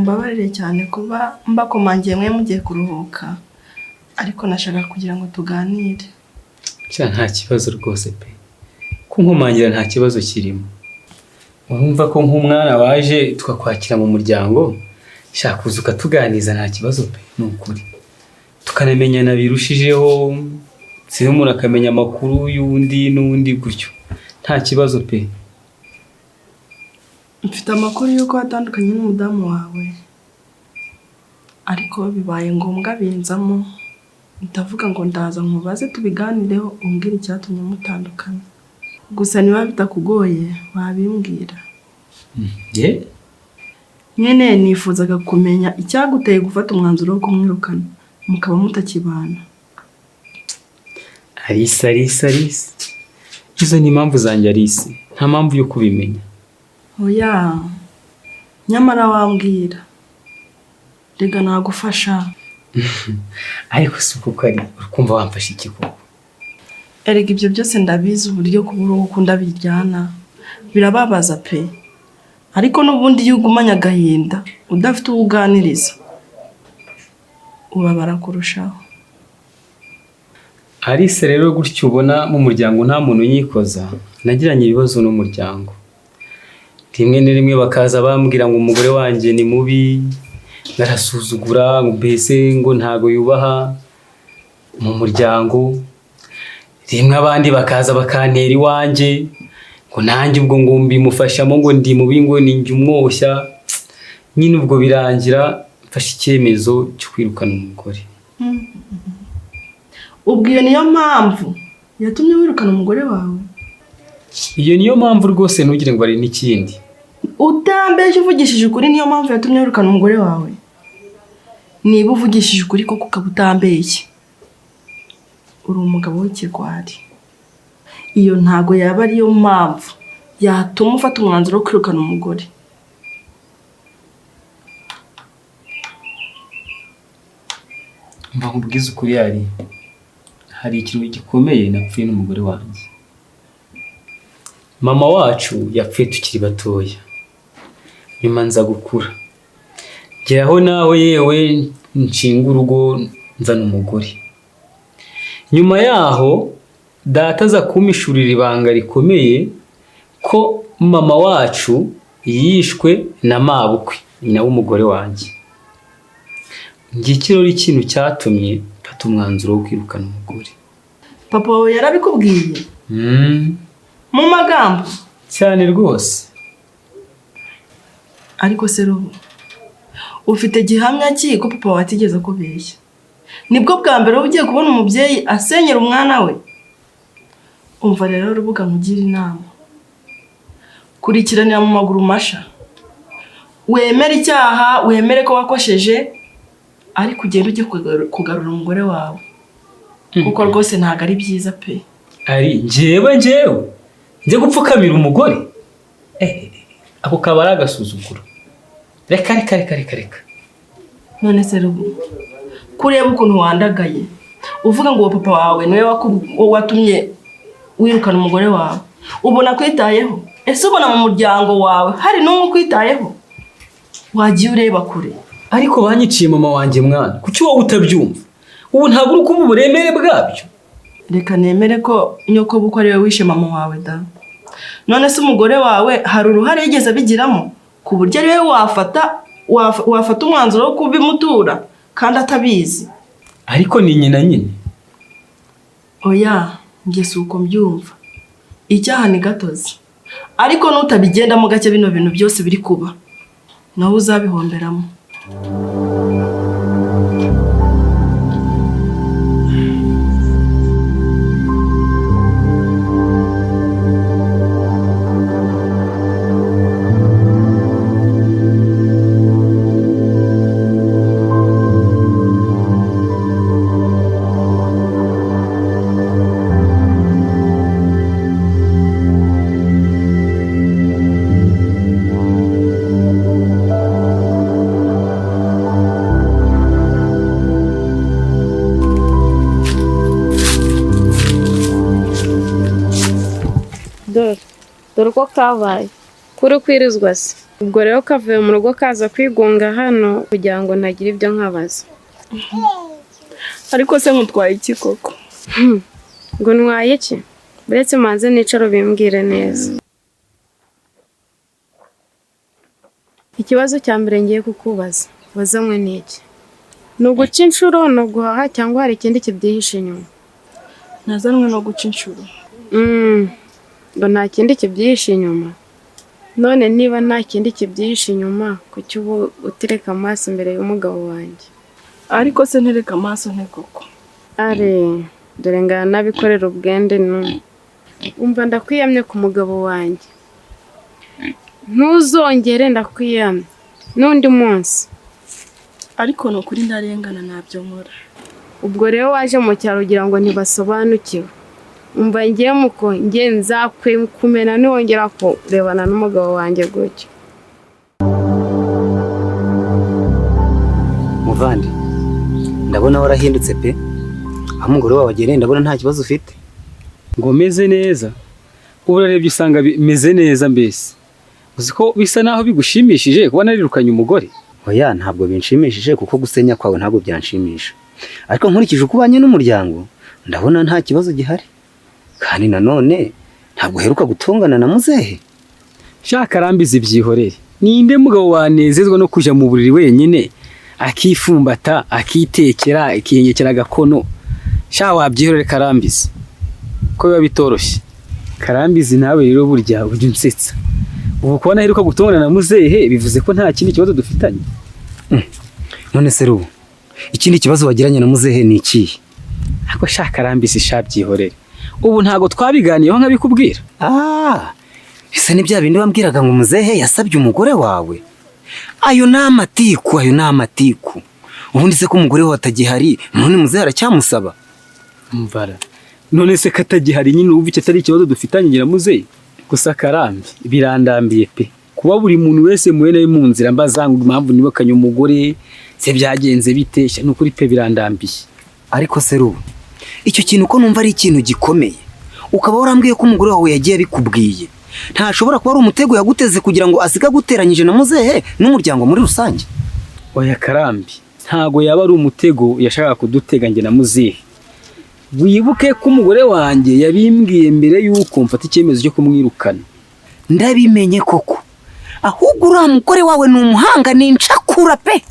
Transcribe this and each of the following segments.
Mumbabarire cyane kuba mbakomangiye mwe mugiye kuruhuka, ariko nashaka kugira ngo tuganire. Cya nta kibazo rwose pe, kunkomangira nta kibazo kirimo. Urumva ko nk'umwana waje tukakwakira mu muryango, shaka kuza ukatuganiza nta kibazo pe, ni ukuri. Tukanamenyana birushijeho, si umuntu akamenya amakuru y'undi n'undi gutyo, nta kibazo pe. Mfite amakuru y'uko watandukanye n'umudamu wawe, ariko bibaye ngombwa binzamo, ndavuga ngo ndaza nkubaze tubiganireho, umbwire icyatumye mutandukana. Gusa niba bitakugoye wabimbwira. Ye? Nyine nifuzaga kumenya icyaguteye gufata umwanzuro wo kumwirukana mukaba mutakibana. Alice, Alice, Alice. Izo ni impamvu zanjye Alice, nta mpamvu yo kubimenya. Oya, nyamara wambwira. Rega nagufasha. Ariko si uko ari, ukumva wamfasha iki koko? Erega ibyo byose ndabizi, uburyo kubura uwo ukunda biryana birababaza pe. Ariko n'ubundi iyo ugumanye agahinda udafite uwo uganiriza ubabara kurushaho. Alice rero gutyo ubona mu muryango nta muntu unyikoza, nagiranye ibibazo n'umuryango. Rimwe na rimwe bakaza bambwira ngo umugore wanjye ni mubi, ngarasuzugura, mbese ngo ntago yubaha mu muryango. Rimwe abandi bakaza bakantera iwanjye ngo nanjye ubwo ngo mbimufashamo ngo ndi mubi, ngo ninjye umwoshya. Nyine ubwo birangira mfashe icyemezo cyo kwirukana umugore. Ubwo iyo niyo mpamvu yatumye wirukana umugore wawe? Iyo niyo mpamvu rwose, ntugire ngo hari n'ikindi. Utambeshye, uvugishije ukuri, niyo mpamvu yatumye wirukana umugore wawe? Niba uvugishije ukuri koko ukaba utambeshye, uri umugabo w'ikigwari. Iyo ntago yaba ariyo mpamvu yatuma ufata umwanzuro wo kwirukana umugore. Mva nkubwize ukuri, hari ikintu gikomeye napfuye n'umugore wanjye. Mama wacu yapfuye tukiri batoya, nyuma nza gukura ngeraho naho yewe nshinga urugo nzana umugore. Nyuma yaho data aza kumpishurira ibanga rikomeye ko mama wacu yishwe na mabukwe, nyina w'umugore wanjye. Ngiki rero ikintu cyatumye mfata umwanzuro wo kwirukana umugore. Papa wawe yarabikubwiye? Mu magambo? Cyane rwose. Ariko se Rubu, ufite gihamya ki ko papa wawe atigeze akubeshya? Nibwo bwa mbere uba ugiye kubona umubyeyi asenyera umwana we? Umva rero Rubuga, nkugira inama. Kurikiranira mu maguru masha. Wemere icyaha, wemere ko wakosheje, ariko ugende ujye kugarura umugore wawe. Kuko rwose ntabwo ari byiza pe. Ari njyewe njye gupfukamira umugore? Ako kaba ari agasuzuguro. Reka reka reka reka reka. None se Rubu, kureba ukuntu wandagaye uvuga ngo uwo papa wawe niwe watumye wirukana umugore wawe, ubona kwitayeho? Ese ubona mu muryango wawe hari n'umwe ukwitayeho? Wagiye ureba kure. Ariko banyiciye mama wanjye mwana, kuki wowe utabyumva? Ubu ntabwo uri kumva uburemere bwabyo. Reka nemere ko nyoko bukwe ariwe wishe mama wawe da. None se umugore wawe hari uruhare yigeze abigiramo ku buryo ariwe wafata umwanzuro wo kubimutura kandi atabizi? Ariko ni nyina nyine. Oya, njye si uko mbyumva. Icyaha ni gatozi, ariko nutabigendamo gake bino bintu byose biri kuba nawe uzabihomberamo. Dore uko kabaye. Kuri ukwirizwa se? Ubwo rero kavuye mu rugo kaza kwigunga hano kugira ngo ntagira ibyo nkabaza. Ariko se nkutwaye iki koko? Ngo ntwaye iki? Uretse manze nicaro bimbwire neza. Ikibazo cya mbere ngiye kukubaza, wazanywe n'iki? Ni uguca inshuro, ni uguhaha cyangwa hari ikindi kibyihishe inyuma? Nazanwe no guca inshuro. Ngo nta kindi kibyihishe inyuma? None niba nta kindi kibyihishe inyuma, kuki ubu utereka amaso imbere y'umugabo wanjye? Ariko se ntereka amaso nte koko? Are, dore ngana n'abikorera ubwende nu. Umva ndakwiyamye ku mugabo wanjye. Ntuzongere, ndakwiyamye. N'undi munsi. Ariko ni ukuri ndarengana ntabyo nkora. Ubwo rero waje mu cyaro ugira ngo ntibasobanukiwe. Umva ngiye muko ngiye nzakumena niwongera kurebana n'umugabo wanjye gutyo. Muvandi, ndabona warahindutse pe. Aho umugore wawe agereye ndabona nta kibazo ufite. Ngo meze neza. Ubu urarebye usanga bimeze neza mbese. Uzi ko bisa naho bigushimishije kuba narirukanye umugore? Oya, ntabwo binshimishije kuko gusenya kwawe ntabwo byanshimisha. Ariko nkurikije uko ubanye n'umuryango ndabona nta kibazo gihari. Kandi nanone ntabwo uheruka gutongana na muzehe. Shaka arambizi byihorere. Ninde mugabo wanezezwa no kuja mu buriri wenyine akifumbata, akitekera, akiyengekera agakono? Sha wabyihorere Karambizi, ko biba bitoroshye. Karambizi nawe rero burya ujya unsetsa. Ubu kubona aheruka gutongana na muzehe bivuze ko nta kindi kibazo dufitanye. None se rubu, ikindi kibazo wagiranye na muzehe ni ikihe? Ariko sha Karambizi sha byihorere. Ubu ntago twabiganiyeho nkabikubwira. Ese ni bya bindi wambwiraga ngo muzehe yasabye umugore wawe? Ayo ni amatiku, ayo ni amatiku. Ubundi se ko umugore wawe atagihari, none muzehe aracyamusaba? Mvara. None se katagihari nyine ubu icyo atari ikibazo dufitanye ngira muzehe? Gusa Karambi birandambiye pe. Kuba buri muntu wese muwe nawe mu nzira mbazanga impamvu nibakanye umugore se byagenze bite, nukuri pe birandambiye. Ariko se rubu, icyo kintu ko numva ari ikintu gikomeye, ukaba warambwiye ko umugore wawe yagiye abikubwiye, ntashobora kuba ari umutego yaguteze kugira ngo asiga aguteranyije na muzehe n'umuryango muri rusange? Oya Karambi, ntago yaba ari umutego yashakaga kudutega njye na muzehe. Wibuke ko umugore wanjye yabimbwiye mbere yuko mfata icyemezo cyo kumwirukana. Ndabimenye koko. Ahubwo uriya mugore wawe ni umuhanga, ni incakura pe.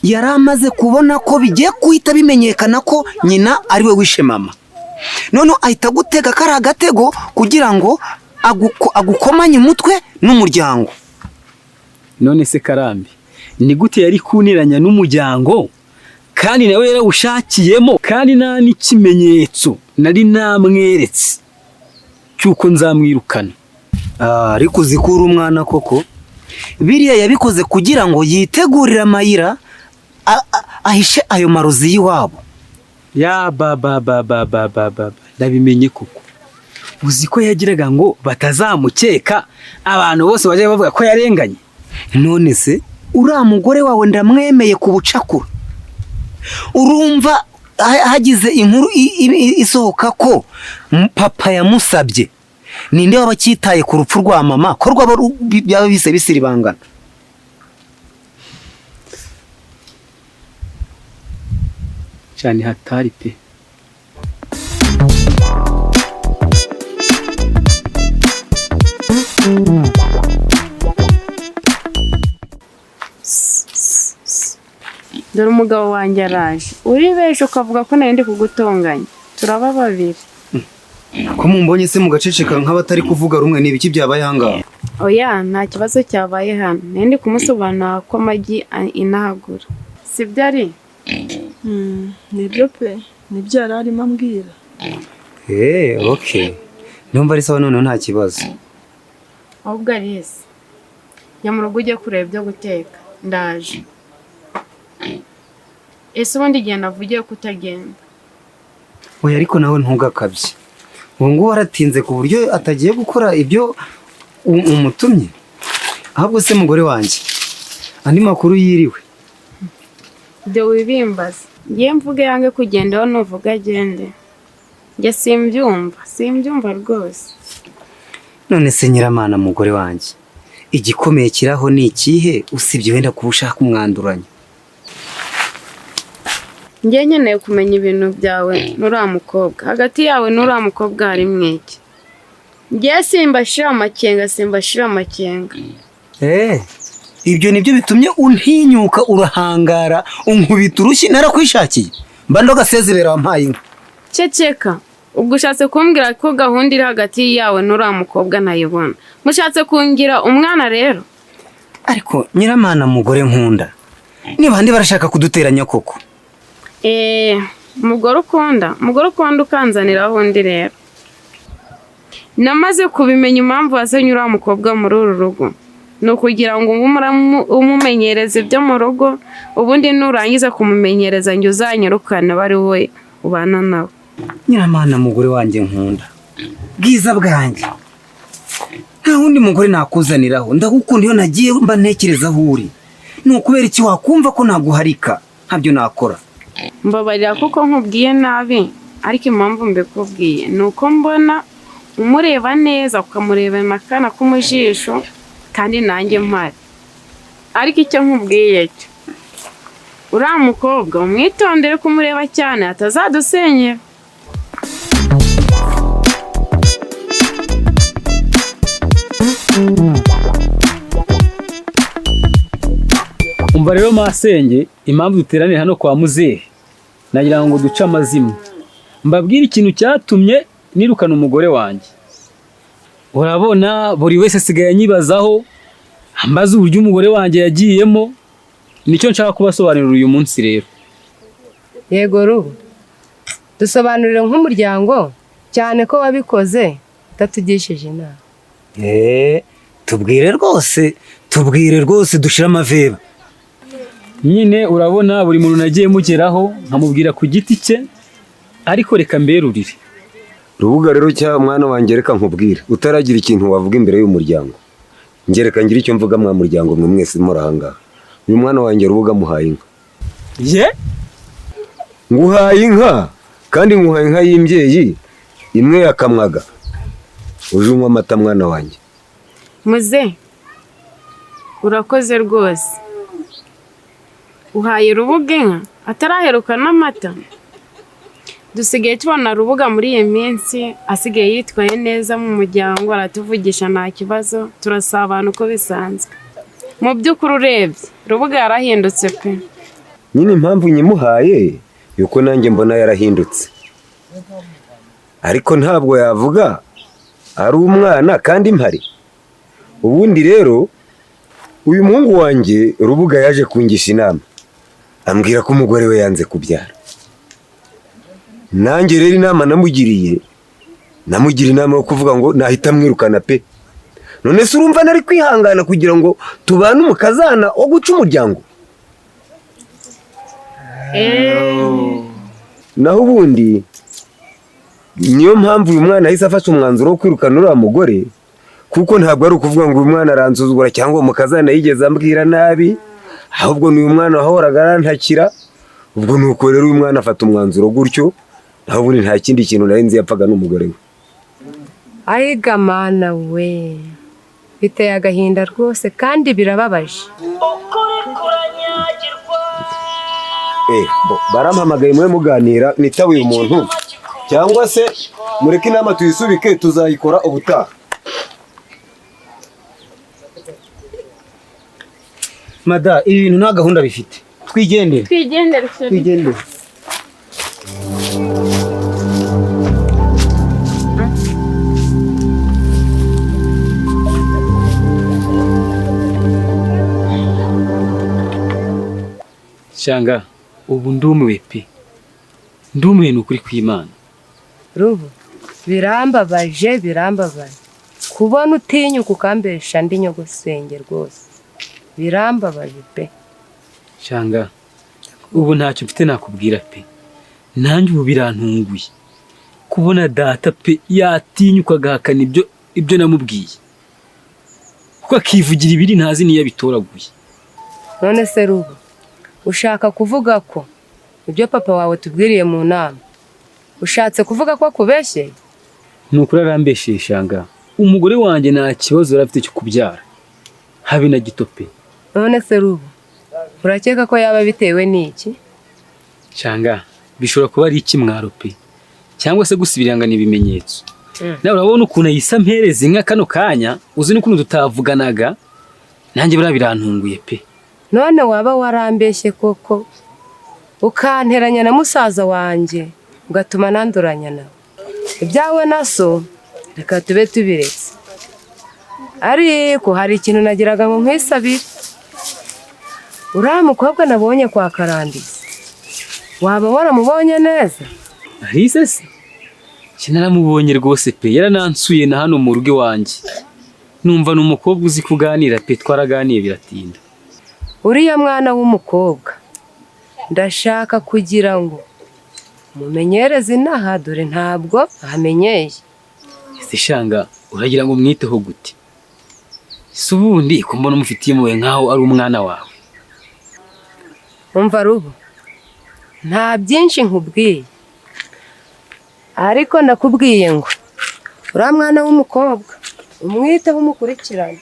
Yari amaze kubona ko bigiye guhita bimenyekana ko nyina ari we wishe mama. None ahita agutega kari agatego kugira ngo agukomanye umutwe n'umuryango. None se Karambi, ni gute yari kuniranya n'umuryango kandi nawe yarawushakiyemo, kandi nta n'ikimenyetso nari namweretse cy'uko nzamwirukana? Ariko uzi ko uri umwana koko. Biriya yabikoze kugira ngo yitegurire amayira ahishe ayo marozi y'iwabo. Ya ba ba ba ba ba ba ba, ndabimenye koko. Uzi ko yagiraga ngo batazamukeka abantu bose bajye bavuga ko yarenganye. None se uriya mugore wawe ndamwemeye ku bucakura. Urumva hagize inkuru isohoka ko papa yamusabye, ninde waba akitaye ku rupfu rwa mama ko rwaba byaba bise bisiribangana? Cyane hatari pe. Dore umugabo wanjye araje. Uri beje ukavuga ko nari ndi kugutonganya. Turaba babiri. Ko mumbonye se mugaceceka nk'abatari kuvuga rumwe, ni ibiki byabaye ahangaha? Oya, nta kibazo cyabaye hano. Nari ndi kumusobanurira ko amagi inahagura. Sibyo ari? Nibyo pe, nibyo yari arimo ambwira. Okay. Ndumva ari sawa noneho nta kibazo. Ahubwo Alice, jya mu rugo ujye kureba ibyo guteka. Ndaje. Ese ubundi igihe navugiye ko utagenda? Oya, ariko nawe ntugakabye. Ubu ngubu aratinze ku buryo atagiye gukora ibyo umutumye. Ahubwo se mugore wanjye, andi makuru yiriwe? Ibyo wibimbaza. Ngiye mvuge yange kugendaho nuvuga agende. Njye simbyumva, simbyumva rwose. None se Nyiramana mugore wanjye, Igikomeye kiraho ni ikihe, usibye wenda kuba ushaka umwanduranya? Njye nkeneye kumenya ibintu byawe n'uriya mukobwa. Hagati yawe n'uriya mukobwa harimo iki? Njye simbashira amakenga, simbashira amakenga. Eh, ibyo nibyo bitumye untinyuka urahangara unkubita urushyi narakwishakiye, mba ndogasezerera wampaye inka. Ceceka. Ubwo ushatse kumbwira ko gahunda iri hagati yawe n'uriya mukobwa ntayibona? Mushatse kungira umwana rero? Ariko Nyiramana, mugore nkunda, niba ndi barashaka kuduteranya koko. Eee, mugore ukunda, mugore ukunda, ukanzaniraho undi rero. Namaze kubimenya, impamvu wazanye uriya mukobwa muri uru rugo ni ukugira ngo ube umumenyereze ibyo mu rugo, ubundi nurangiza kumumenyereza njye uzanyirukane, abe ari wowe ubana nawe. Nyiramana, mugore wanjye nkunda, bwiza bwanjye, nta wundi mugore nakuzaniraho. Ndagukunda, iyo nagiye mba ntekereza aho uri. Ni ukubera iki wakumva ko naguharika? Ntabyo nakora. Mbabarira kuko nkubwiye nabi, ariko impamvu mbikubwiye ni uko mbona umureba neza, ukamurebana akana ko mu jisho kandi nanjye mpari. Ariko icyo nkubwiye cyo, uriya mukobwa umwitondere kumureba cyane, atazadusenyera. Umva rero masenge, impamvu duteraniye hano kwa muzehe, nagira ngo duce amazimwe, mbabwire ikintu cyatumye nirukana umugore wanjye. Urabona buri wese asigaye anyibazaho, ambaza uburyo umugore wanjye yagiyemo. Nicyo nshaka kubasobanurira uyu munsi rero. Yego Rubu, dusobanurire nk'umuryango, cyane ko wabikoze utatugishije inama. Eee, tubwire rwose, tubwire rwose, dushire amaveba. Nyine urabona buri muntu nagiye mugeraho nkamubwira ku giti cye, ariko reka mberurire. Rubuga rero, cya mwana wanjye, reka nkubwire utaragira ikintu wavuga imbere y'umuryango. Ngereka ngira icyo mvuga. Mwa muryango mwe mwese muri ahangaha, uyu mwana wanjye Rubuga muhaye inka. Ye? Nguhaye inka, kandi nguhaye inka y'imbyeyi imwe yakamwaga. Uje unywa amata, mwana wanjye. Muze, urakoze rwose. Uhaye Rubuga inka ataraheruka n'amata. Dusigaye tubona Rubuga muri iyi minsi asigaye yitwaye neza mu muryango, aratuvugisha nta kibazo, turasabana uko bisanzwe. Mu by'ukuri urebye Rubuga yarahindutse pe. Nyine impamvu nyimuhaye yuko nanjye mbona yarahindutse, ariko ntabwo yavuga ari umwana kandi mpari. Ubundi rero uyu muhungu wanjye Rubuga yaje kungisha inama, ambwira ko umugore we yanze kubyara. Nanjye rero inama namugiriye, namugira inama yo kuvuga ngo nahita amwirukana pe. None se urumva nari kwihangana kugira ngo tubane umukazana wo guca umuryango? Naho ubundi niyo mpamvu uyu mwana yahise afashe umwanzuro wo kwirukana uriya mugore, kuko ntabwo ari ukuvuga ngo uyu mwana aransuzugura cyangwa umukazana yigeze ambwira nabi, ahubwo ni uyu mwana wahoraga arantakira. Ubwo nuko rero uyu mwana afata umwanzuro gutyo. Naho ubundi nta kindi kintu nari nzi yapfaga n'umugore we. Ayiga mana we, biteye agahinda rwose kandi birababaje. Eh, bo, barampamagaye, mwe muganira nitabe uyu muntu, cyangwa se mureke inama tuyisubike, tuzayikora ubutaha. Mada, ibi bintu nta gahunda bifite, twigendere. Twigendere. Twigendere. Shanga, ubu ndumiwe pe, ndumiwe ni ukuri kw'Imana. Rubu, birambabaje, birambabaje kubona utinyuka ukambesha ndi nyogosenge, rwose birambabaje pe. Shanga, ubu ntacyo mfite nakubwira pe. Nanjye ubu birantunguye kubona data pe yatinyuka agahakana ibyo namubwiye, kuko akivugira ibiri ntazi niyo abitoraguye. None se Rubu, ushaka kuvuga ko ibyo papa wawe tubwiriye mu nama, ushatse kuvuga ko akubeshye? Ni ukuri arambeshye, Shanga. Umugore wanjye nta kibazo yari afite cyo kubyara. Habe na gito pe. None se Rubu, urakeka ko yaba bitewe n'iki? Shanga, bishobora kuba ari ikimwaro pe, cyangwa se gusibirangana ibimenyetso. Nawe urabona ukuntu ayisa mpereza inka kano kanya, uzi n'ukuntu tutavuganaga, nanjye buriya birantunguye pe. None waba warambeshye koko, ukanteranya na musaza wanjye, ugatuma nanduranya nawe. Ibyawe na so reka tube tubiretse, ariko hari ikintu nagiraga ngo nkwisabire. Uriya mukobwa nabonye kwa Karambizi, waba waramubonye neza? Alice se? Njye naramubonye rwose pe, yaranansuye na hano mu rugo iwanjye. Numva ni umukobwa uzi kuganira pe, twaraganiye biratinda. Uriya mwana w'umukobwa ndashaka kugira ngo mumenyereze inaha, dore ntabwo ahamenyeye. Ese Shanga, uragira ngo mwiteho gute? Si ubundi ko mbona umufitiye impuhwe nkaho ari umwana wawe? Umva Rubu, nta byinshi nkubwiye, ariko ndakubwiye ngo uriya mwana w'umukobwa umwiteho, umukurikirane.